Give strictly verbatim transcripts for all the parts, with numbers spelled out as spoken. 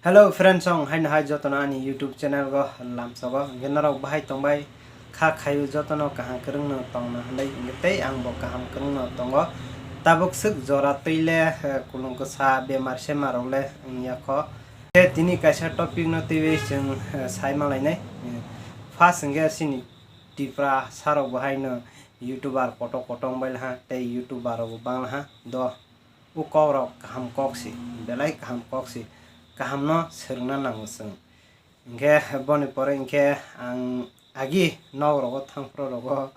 Hello friends, ang haino hai jotono ani YouTube channel go lamsogo. Hwnkhe norok bahai tongbai kha khaio, jotono kaham kwrwngno tongna hwnwi, hwnkhe tei ang bo kaham kwrwngno tongo. Tabuk swk jora twi le, eh, kulung kwsa bemar semar rok le wngya kho. Khe tini kaisa topic no twiwi chwng, eh, sai ma lainai. Eh, first hwnkhe chini Tiprasa rok bo haino YouTuber kotor kotor wng bai laha tei YouTuber rok bo bang laha. Do, o kok rok kaham kok si, belai kaham kok si, kaham no swrwngna nango chwng. Hwnkhe boni pore hwnkhe ang agi nok rogo thang phuru rogo,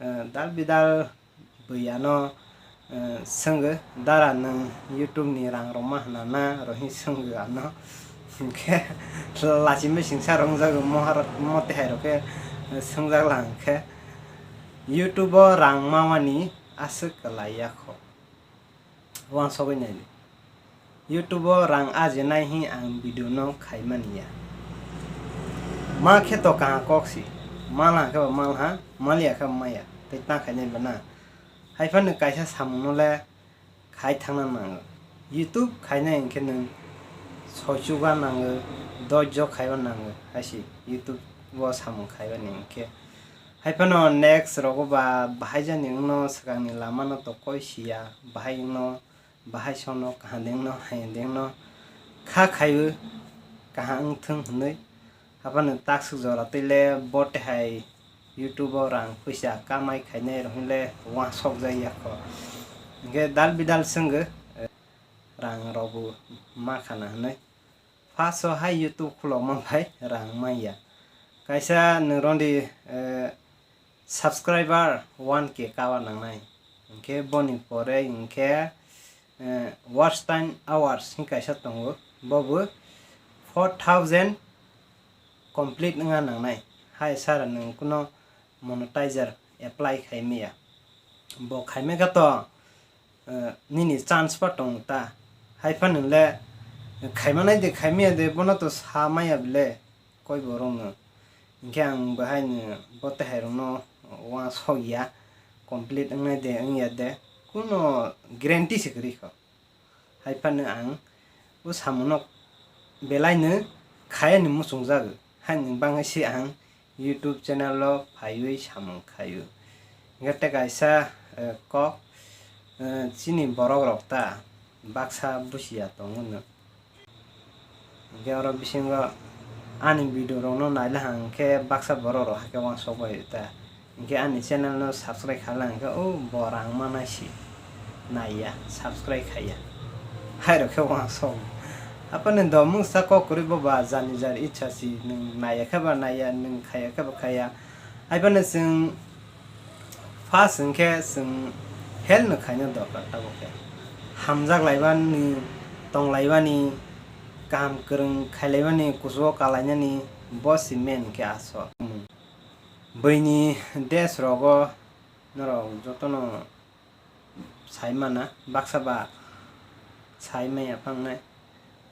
eh, dal bidal bui ano, eh, swngwi, "Dara, nwng YouTube ni rang rwma hwnna na?" rohi swngwi ano. Hwnkhe lachimwi singsa rwngjago, mohar-, motihai rok khe, eh, swngjak lang khe, "YouTube o rang mamani aswk kwlai ya kho." Wansogwi naidi. YouTube o rang ajinai hi ang video no khaimani ya. Ma khe to kaha kok si. Malha khe ba malha, maliya khe ba maya. Tei ta khainai ba na. Haiphano kaisa samung no le khai thangna nango. YouTube khainai hwnkhe nwng soi chuba nango, doijo khaiba nango. Hai si YouTube o samung khaibani hwnkhe. Haiphano next rogo ba bahai jani wngno swkangni lama no to koi siya, bahai wngno, bahai sono, kaham de wngno, hayung de wngno kha khaiwi kaham wngthung hwnwi. Haphano takswk jora twi le bo tehai YouTube o rang puisa kamai khainai rok hinle wansok jak ya kho. Hwnkhe dal bidal swngwi, eh, rang rok bo ma khana hwnwi. First o hai YouTube khulokma bai rang manya. Kaisa nwng roni, eh, subscriber one K kawa nangnai. Hwnkhe boni pore hwnkhe, eh, watch time hours hwn kaisa tongo. Bobo four thousand complete wngna nangnai. Hai sara nwng kuno monetizer apply khai maya. Bo khai maya kha to, eh, nini chance pa tong ta. Hai phano le khaima nai de, khaimaya de, bono to sa maya bile koi borok no. Hinkhe ang bahai no bo tehai rok no wansok ya, complete wngnai de wngya de, kuno guarantee se kwrwi kho. Hai phano ang o samung no belai no khai ani muchung jago, haini bagwi se ang YouTube channel o phaiwi samung khaio. Hingke tei kaisa, eh, kok, eh, chini borok rok ta baksa busia tongo no. Hingke oro bisingo ani video rok no nailai hang khe baksa borok rok haike wansok bai ta. Hingke ani channel no subscribe khala hingke o bo rang manai si naiya, subscribe khaiya. Hai rok khe wansok. Apani do mungsa kok kwrwi bo ba jani jar ichha si, nwng naiya khe ba naiya, nwng khaiya khe ba khaiya. Hai phano chwng first hwnkhe chwng help no khaina dorkar tabuk khe. Hamjak laibani, tong laibani, kaham kwrwng khai laibani, kuchugo kalainani, bo si main khe aswk. Buini desh rogo norok jotono sai mana, baksa ba sai maya phangnai.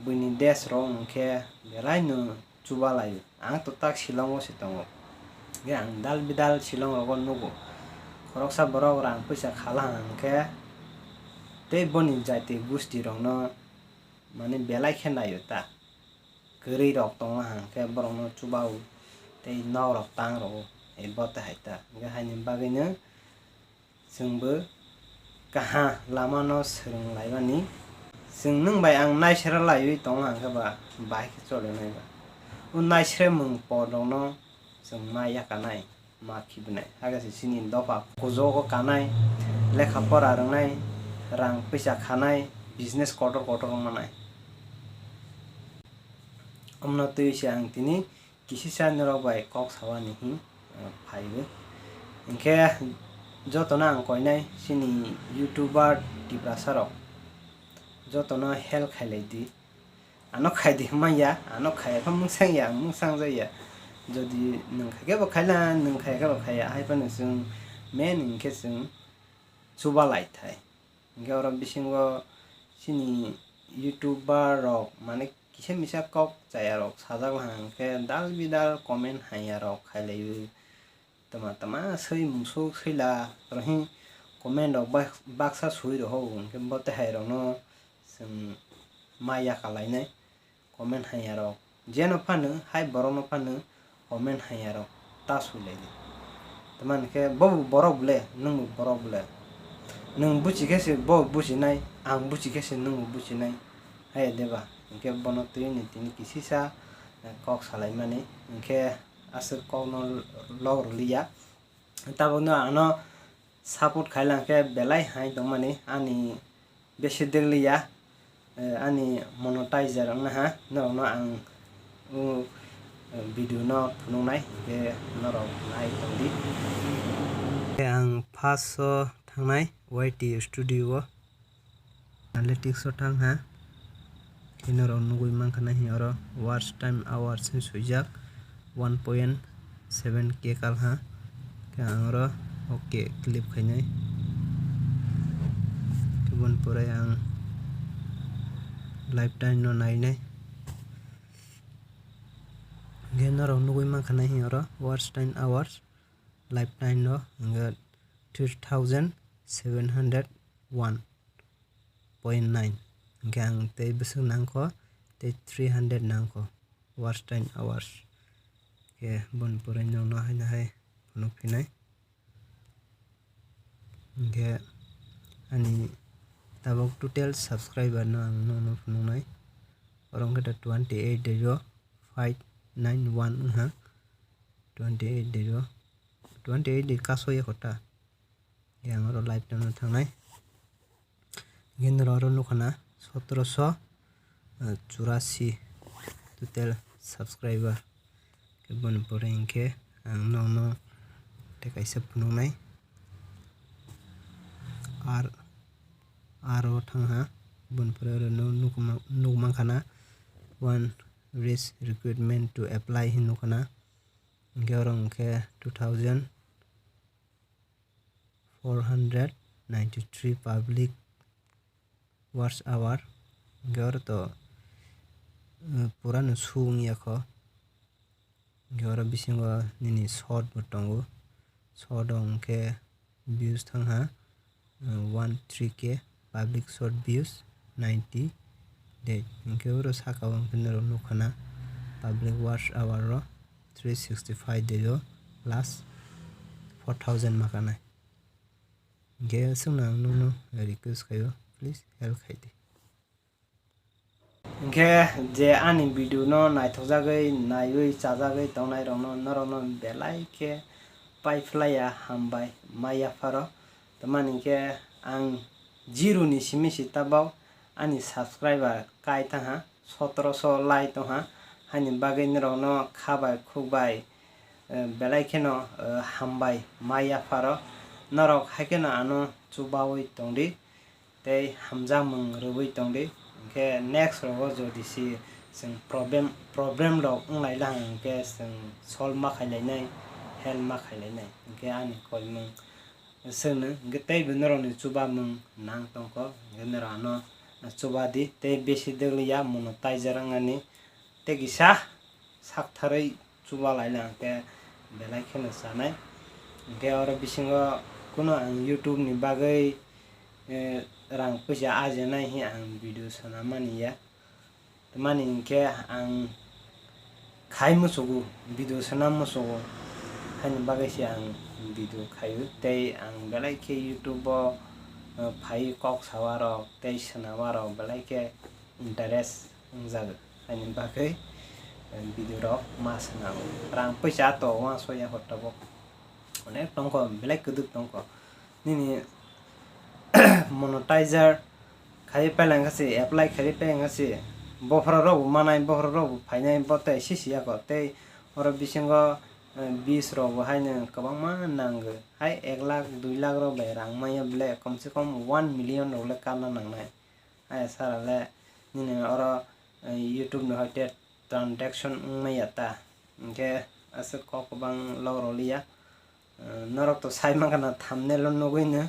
Buini desh rok hwnkhe belai no chubalai. Ang to tak Shillong o se tongo. Hwnkhe ang dal bidal Shillong rogo nugo. Khoroksa borok rang puisa khala hwnkhe tei boni jati gusti rokno mane belai khe naio ta. Kwrwi rok tongo hwnkhe borokno chubao tei nok rok tang rogo. Ebo tei hai ta. Hwnkhe haini bagwino chwngbo kaha lamano swrwng laimani. Chwng nwng bai ang naisera laiwi tongo hwnkhe ba bahai khe cholinai ba. O naiseremung por rokno chwng ma yakanai, ma khibinai. Hakhe se chini dopha kujogo kanai, lekha pora rwngnai, rang puisa khanai, business kotor kotor wngmanai. Omno twiwi se ang tini kisisa norok bai kok sawani hin, eh, phaiwi. Hinkhe jotono ang koinai chini YouTuber Tiprasa rok jotono help khailai di. Ano khai di hwnmaya, ano khaiya khe mungsang ya, mungsang jaya. Jodi nwng khaikhe bo khaila, nwng khaiya khe bo khaiya, hai phano chwng main hinkhe chwng chubalai thai. Hinkhe oro bisingo chini YouTuber rok mane kisa misa kok chaya rok sajak laha hinkhe dal bidal comment haiya rok khailaiwi tama tama swi mungsuk swila rohi comment rok bak-, baksa swi rohok hinkhe bo tei hai rokno chwng ma yakalainai. comment hamya rok. Jeno phano hai borokno phano comment hamya rok ta suilai di. Tamani khe bobo borok bole, nwngbo borok bole. Nwng buchi khe se bo buchinai, ang buchi khe se nwngbo buchinai. Hai de ba, hinkhe bono twi ni tini kisisa, eh, kok salaimani, hinkhe aswk kokno log rwliya. Tabukno ano support khailangkhe belai hai tongmani ani besi degliya, eh, ani monetizer wngna ha, norokno ang, uh, video no phunuknai, hinkhe norok nai tongdi. Ang first o thangnai Y T studio o. Analytics o thang ha. Khe norok nugui mankha na hi oro watch time hours hinwi swijak one point seven K kal ha. Khe ang oro okay click khainai. Khe boni pore ang lifetime no nainai. Khe norok nugui mankha na hi oro watch time hours lifetime no hwnkhe three thousand seven hundred one point nine. Hwnkhe ang tei bwswk nangkho, tei three hundred nangkho, watch time hours. Khe boni pore nwngno haino hai phunuk phinai. Hwnkhe ani tabuk total subscriber no ang nwngno phunuknai. Oro wngkhe da twenty eight zero five nine one wngha. Twenty eight zero, twenty eight de kaso ya kho ta. Yang oro lifetime no thangnai. Gini oro nukha na sotoroso, eh, churasi total subscriber. Khe boni pore hinkhe ang nokno tei kaisa phunuknai. Ar, aro thangha boni pore oro no nuk ma-, nuk mankha na one reach requirement to apply hin nukha na. Hinkhe oro hinkhe two thousand four hundred ninety three public watch hour. Hinkhe oro to, uh, purano su wngya kho. Hinkhe oro bisingo nini short bo tongo. Short o hinkhe views thangha, uh, one three K, public short views ninety. Date hinkhe oro saka o hinkhe norok nukha na public watch hour o three sixty five days o last four thousand ma kanai. Hinkhe swngno ang nokno request khaio, please help khaidi. Hinkhe je ani video no naithokjagwi, naiwi, chajagwi tongnai rokno, norokno belai khe paiphlaiya hambai maya pharo. Tamani hinkhe ang zero ni simi si tabok ani subscriber kai tangha, sotoroso lai tongha, haini bagwi norokno kha bai khuk bai, eh, belai kheno, eh, hambai maya pharo. Norok hai kheno ano chubawi tongdi. Tei hamjakmung rwui tongdi. Hinkhe next rogo jodi si chwng problem, problem rok wnglai lang hinkhe chwng solve ma khailainai, help ma khailainai. Hinkhe ani koimung chwngno hinkhe teibo norokni chubamung nang tongkho, hinkhe norok ano chubadi tei besi dwgliya monetizer wngnani. Tei kisa saktharwi chuba laina hinkhe belai kheno chanai. Hinkhe oro bisingo kuno ang YouTube ni bagwi, eh, rang puisa ajenai hi ang video swnam mani ya. Tamani hinkhe ang khai muchugo, video swnam muchugo, haini bagwi se ang video khaio. Tei ang belai khe YouTube o, eh, phai kok sawa rok tei swnama rok belai khe interest wngjago, haini bagwi, eh, video rok ma swnamo. Rang puisa to uansukya hor tabuk. Onek tongkho, belai kwdwk tongkho. Nini monetizer khai pailangkha se, apply khai pailangkha se, bophra rokbo manai, bophra rokbo phainai, bo tei sisi yako. Tei oro bisingo, eh, bis rokbo haino kwbangma nango. Hai ek lakh, dui lakh rok bai rang manya bole, kom se kom one million rok le karna nangnai. Hai sara le nini oro, eh, YouTube ni hoite transaction wngmaya ta. Hinkhe aswk kok kwbang log rwliya. Eh, norok to sai mankha na thumbnail o nugui no.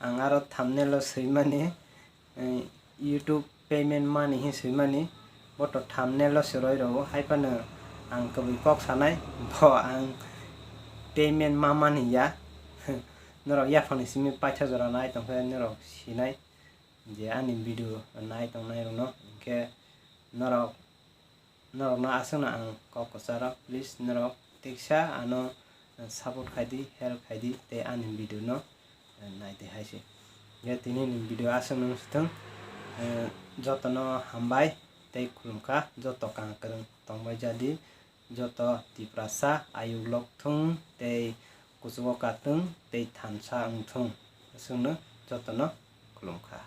Ang aro thumbnail o swimani, eh, YouTube payment mani hin swimani. Bo to thumbnail o se roi rwo. Hai phano ang kwbui kok sanai. Bo ang payment ma mani ya. Norok yaphangni simi paitha jora nai tongkhe norok sinai. Je ani video nai tongnai rokno, hinkhe norok Norokno aswkno ang kok kwcharok, please norok tiksa ano support khaidi, help khaidi tei ani video no naidi hai se. Ye tini ni video aswkno wngsi thung. Jotono hambai tei khulumkha, joto kang kwrwng tongbai jadi, joto Tiprasa ayuk lok thung tei kuchugo katung tei thansa wng thung. Aswkno jotono khulumkha.